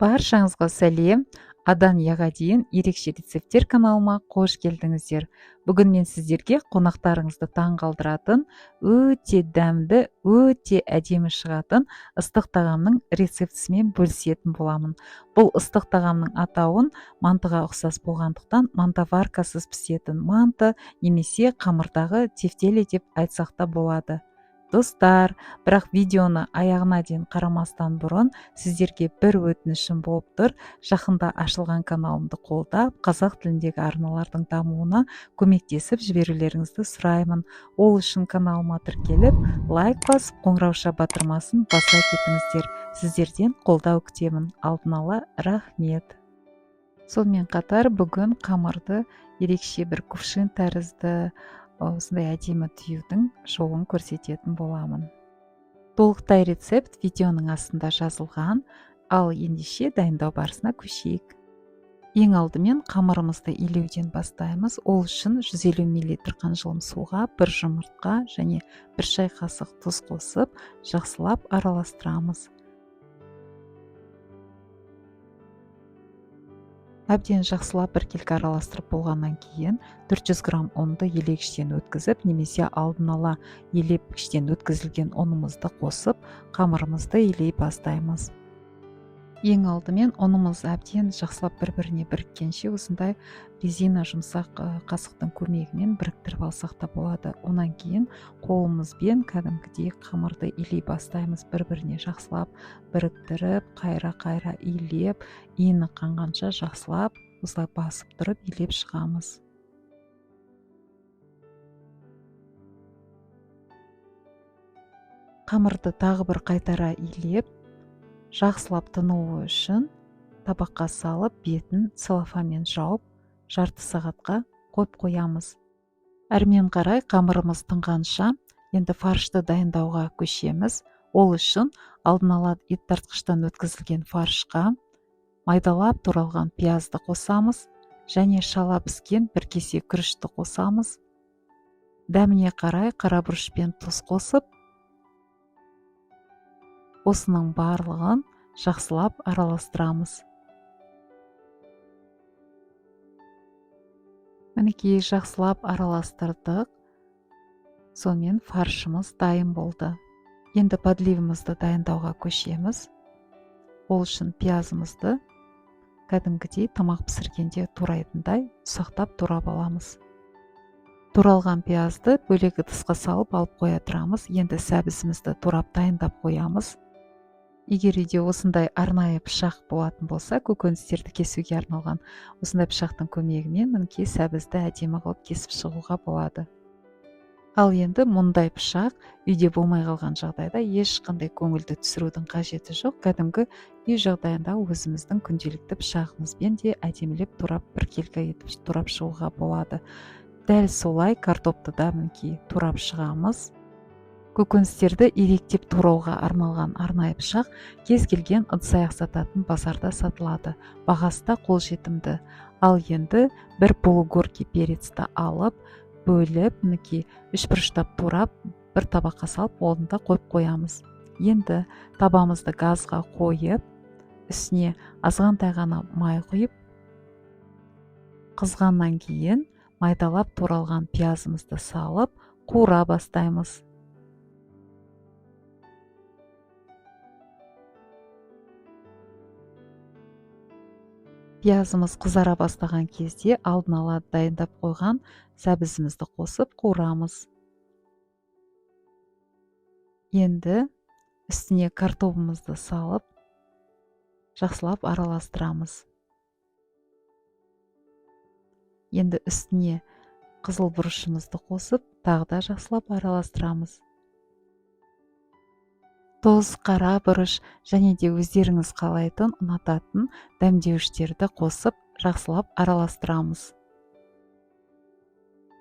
Баршаңызға сәлем! Адан Яға дейін ерекше рецепттер каналыма қош келдіңіздер. Бүгін мен сіздерге қонақтарыңызды таң қалдыратын, өте дәмді, өте әдемі шығатын ыстық тағамның рецептісімен бөлісетін боламын. Бұл ыстық тағамның атауын мантыға ұқсас болғандықтан мантоваркасыз пісетін манты немесе қамырдағы тефтели деп айтсақ та болады. Достар, бірақ видеоны аяғына дейін қарамастан бұрын сіздерге бір өтінішім болып тұр. Жақында ашылған каналымды қолдап, қазақ тіліндегі арналардың дамуына көмектесіп жіберулеріңізді сұраймын. Ол үшін каналыма тіркеліп, лайк басып, қоңырауша батырмасын баса кетіңіздер. Сіздерден қолдау күтемін. Алдын ала рахмет. Сонымен қатар бүгін қамырды ерекше бір кувшин тәрізді осындай әдемі түюдің жолын көрсететін боламын. Толықтай рецепт видеоның астында жазылған, ал ендеше дайындау барысына көшейік. Ең алдымен қамырымызды илеуден бастаймыз. Ол үшін 150 мл қанжылым суға бір жұмыртқа және бір шай қасық тұз қосып, жақсылап араластырамыз. Әбден жақсылап біркелкі араластырып болғаннан кейін 400 грамм ұнды елегіштен өткізіп немесе алдын ала елегіштен өткізілген ұнымызды қосып, қамырымызды илей бастаймыз. Ең алдымен ұнымыз әбден жақсылап бір-біріне біріккенше осындай резина жұмсақ қасықтың көмегімен біріктіріп алсақ та болады. Онан кейін қолымызбен кәдімгідей қамырды илей бастаймыз, бір-біріне жақсылап біріктіріп, қайра-қайра илеп, иіні қанғанша жақсылап осылай басып тұрып илеп шығамыз. Қамырды тағы бір қайтара илеп, жақсылап тынуы үшін табаққа салып, бетін целлофанмен жауып, жарты сағатқа қойып қоямыз. Әрмен қарай қамырымыз тынғанша енді фаршты дайындауға көшеміз. Ол үшін алдын ала ет тартқыштан өткізілген фаршқа майдалап туралған пиязды қосамыз және шала піскен бір кесе күрішті қосамыз. Дәміне қарай қара бұрыш пен тұз қосып, осының барлығын жақсылап араластырамыз. Мінекей, жақсылап араластырдық. Сонымен фаршымыз дайын болды. Енді подливімізді дайындауға көшеміз. Ол үшін пиязымызды кәдімгідей тамақ пісіргенде турайтындай ұсақтап турап аламыз. Туралған пиязды бөлек ыдысқа салып алып қоя тұрамыз. Енді сәбізімізді турап дайындап қоямыз. Егер үйде осындай арнайы пышақ болатын болса, көкөністерді кесуге арналған осындай пышақтың көмегімен мінекей сәбізді әдемі қылып кесіп шығуға болады. Ал енді мұндай пышақ үйде болмай қалған жағдайда ешқандай көңілді түсірудің қажеті жоқ. Кәдімгі үй жағдайында өзіміздің күнделікті пышағымызбен де әдемілеп турап, біркелкі етіп турап шығуға болады. Дәл солай картопты да мінекей турап шығамыз. Көкөністерді иректеп турауға арналған арнайы пышақ кез келген ыдыс-аяқ сататын базарда сатылады. Бағасы да қолжетімді. Ал енді бір полугоркий перецті алып, бөліп, мінекей үшбұрыштап турап, бір табаққа салып, орнында қойып қоямыз. Енді табамызды газға қойып, үстіне азғантай ғана май құйып, қызғаннан кейін майдалап туралған пиязымызды салып, қуыра бастаймыз. Пиязымыз қызара бастаған кезде алдын ала дайындап қойған сәбізімізді қосып қуырамыз. Енді үстіне картобымызды салып, жақсылап араластырамыз. Енді үстіне қызыл бұрышымызды қосып, тағы да жақсылап араластырамыз. Тұз, қара бұрыш және де өздеріңіз қалайтын, ұнататын дәмдеуіштерді қосып, жақсылап араластырамыз.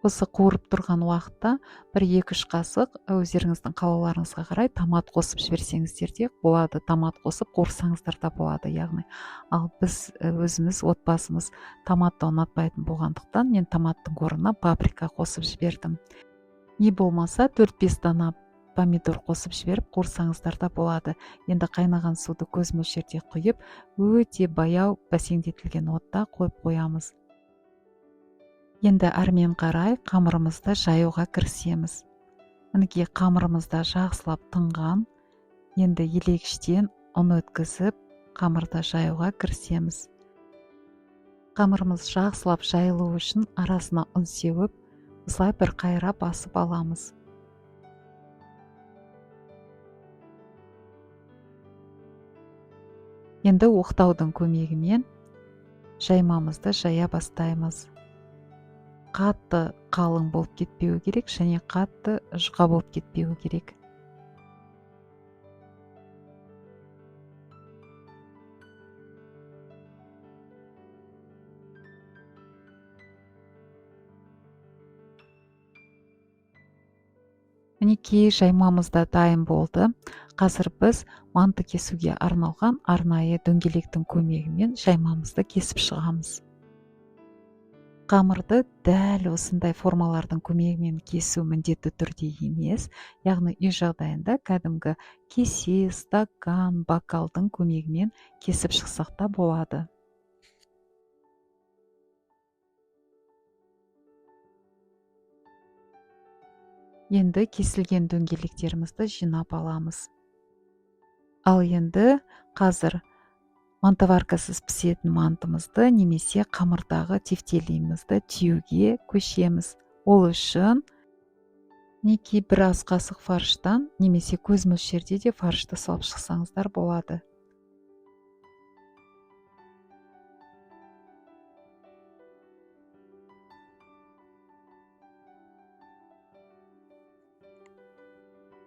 Осы қуырып тұрған уақытта бір 2-3 қасық өздеріңіздің қалауларыңызға қарай томат қосып жіберсеңіздер де болады, томат қосып қуырсаңыздар да болады, яғни. Ал біз өзіміз отбасымыз томатты ұнатпайтын болғандықтан мен томаттың орнына паприка қосып жібердім. Не болмаса 4-5 дана помидор қосып жіберіп қуырсаңыздар да болады. Енді қайнаған суды көз мөлшерде құйып, өте баяу бәсеңдетілген отта қойып қоямыз. Енді әрмен қарай қамырымызды жаюға кірісеміз. Мінекей қамырымыз да жақсылап тынған. Енді елегіштен ұн өткізіп, қамырды жаюға кірісеміз. Қамырымыз жақсылап жайылуы үшін арасына ұн сеуіп, осылай бір қайыра басып аламыз. Енді оқтаудың көмегімен жаймамызды жая бастаймыз. Қатты қалың болып кетпеуі керек және қатты жұқа болып кетпеуі керек. Мінекей жаймамыз да дайын болды. Қазір біз манты кесуге арналған арнайы дөңгелектің көмегімен жаймамызды кесіп шығамыз. Қамырды дәл осындай формалардың көмегімен кесу міндетті түрде емес, яғни үй жағдайында кәдімгі кесе, стакан, бокалдың көмегімен кесіп шықсақ та болады. Енді кесілген дөңгелектерімізді жинап аламыз. Ал енді қазір мантоваркасыз пісетін мантымызды немесе қамырдағы тефтелімізді түюге көшеміз. Ол үшін мінекей бір ас қасық фарштан немесе көз мөлшерде де фаршты салып шықсаңыздар болады.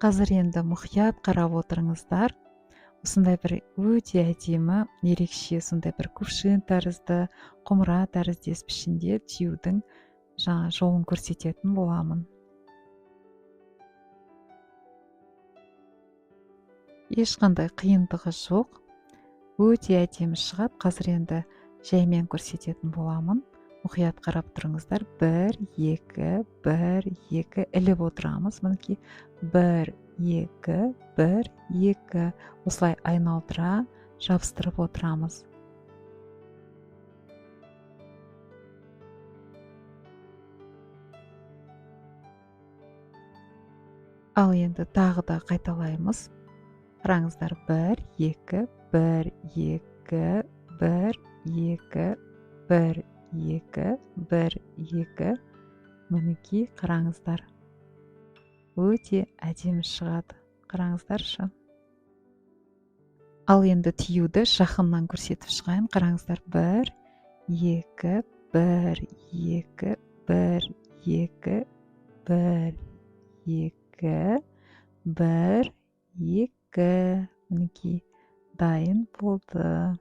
Қазір енді мұқият қарап отырыңыздар. Осындай бір өте әдемі, ерекше сондай бір кувшин тәрізді, құмыра тәріздес пішінде түюдің жаңа жолын көрсететін боламын. Ешқандай қиындығы жоқ. Өте әдемі шығады. Қазір енді жаймен көрсететін боламын. Мұқият қарап тұрыңыздар. 1, 2, 1, 2 іліп отырамыз. Мінекей 1, 2, 1, 2 осылай айналдыра жабыстырып отырамыз. Ал енді тағы да қайталаймыз. Қараңыздар, 1, 2, 1, 2, 1, 2, 1, 2, 1, 2. Мінекей қараңыздар. Өте әдемі шығады. Қараңыздаршы. Ал енді түюді жақыннан көрсетіп шығайын. Қараңыздар, 1, 2, 1, 2, 1, 2, 1, 2, 1, 2. Мінекей дайын болды.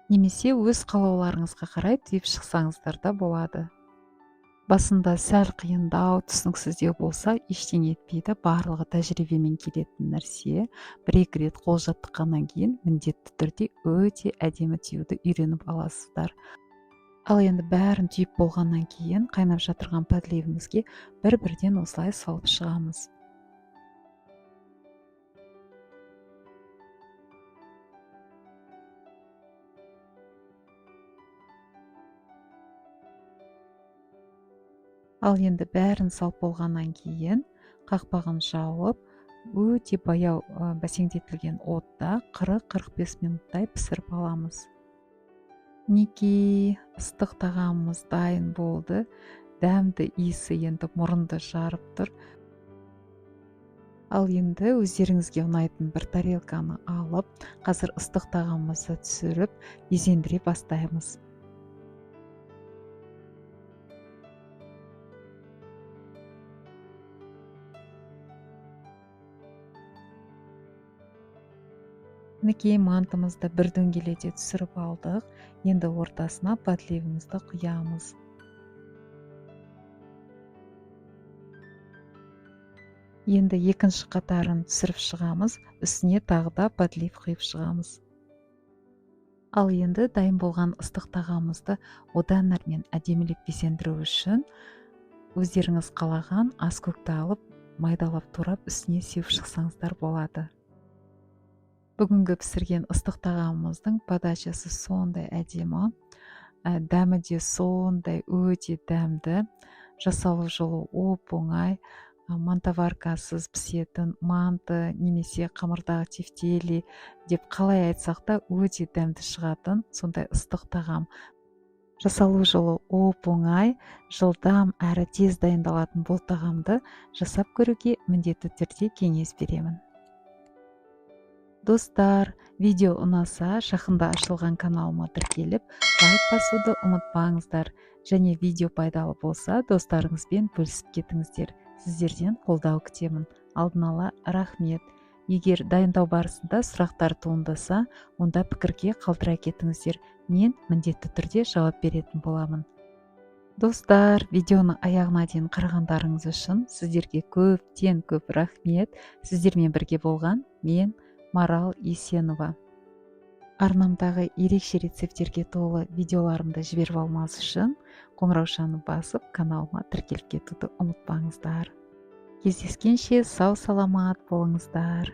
Немесе өз қалауларыңызға қарай түйіп шықсаңыздар да болады. Басында сәл қиындау, түсініксіздеу болса, ештеңе етпейді. Барлығы тәжірибемен келетін нәрсе. Бір-екі рет қол жаттыққаннан кейін міндетті түрде өте әдемі түюді үйреніп аласыздар. Ал енді бәрін түйіп болғаннан кейін қайнап жатырған подливімізге бір-бірден осылай салып шығамыз. Ал енді бәрін салып болғаннан кейін қақпағын жауып, өте баяу бәсеңдетілген отта 40-45 минуттай пісіріп аламыз. Мінекей ыстық тағамымыз дайын болды. Дәмді иісі енді мұрынды жарып тұр. Ал енді өздеріңізге ұнайтын бір тарелканы алып, қазір ыстық тағамымызды түсіріп, безендіре бастаймыз. Мінекей мантымызды бір дөңгелете түсіріп алдық. Енді ортасына подливімізді құямыз. Енді екінші қатарын түсіріп шығамыз, үстіне тағы да подлив құйып шығамыз. Ал енді дайын болған ыстық тағамымызды одан әрмен әдемілеп безендіру үшін өздеріңіз қалаған аскөкті алып, майдалап турап, үстіне сеуіп шықсаңыздар болады. Бүгінгі пісірген ыстық тағамымыздың подачасы сондай әдемі, дәмі де сондай өте дәмді. Жасалу жолы оп оңай мантоваркасыз пісетін манты немесе қамырдағы тефтели деп қалай айтсақ та, өте дәмді шығатын сондай ыстық тағам. Жасалу жолы оп оңай, жылдам әрі тез дайындалатын бұл тағамды жасап көруге міндетті түрде кеңес беремін. Достар, видео ұнаса, жақында ашылған каналыма тіркеліп, лайк басуды ұмытпаңыздар және видео пайдалы болса, достарыңызбен бөлісіп кетіңіздер. Сіздерден қолдау күтемін. Алдын ала рахмет. Егер дайындау барысында сұрақтар туындаса, онда пікірге қалдыра кетіңіздер, мен міндетті түрде жауап беретін боламын. Достар, видеоны аяғына дейін қарағандарыңыз үшін сіздерге көптен көп рахмет. Сіздермен бірге болған мен, Марал Есенова. Арнамдағы ерекше рецепттерге толы видеоларымды жіберіп алмас үшін қоңыраушаны басып, каналыма тіркеліп кетуді ұмытпаңыздар. Кездескенше сау саламат болыңыздар.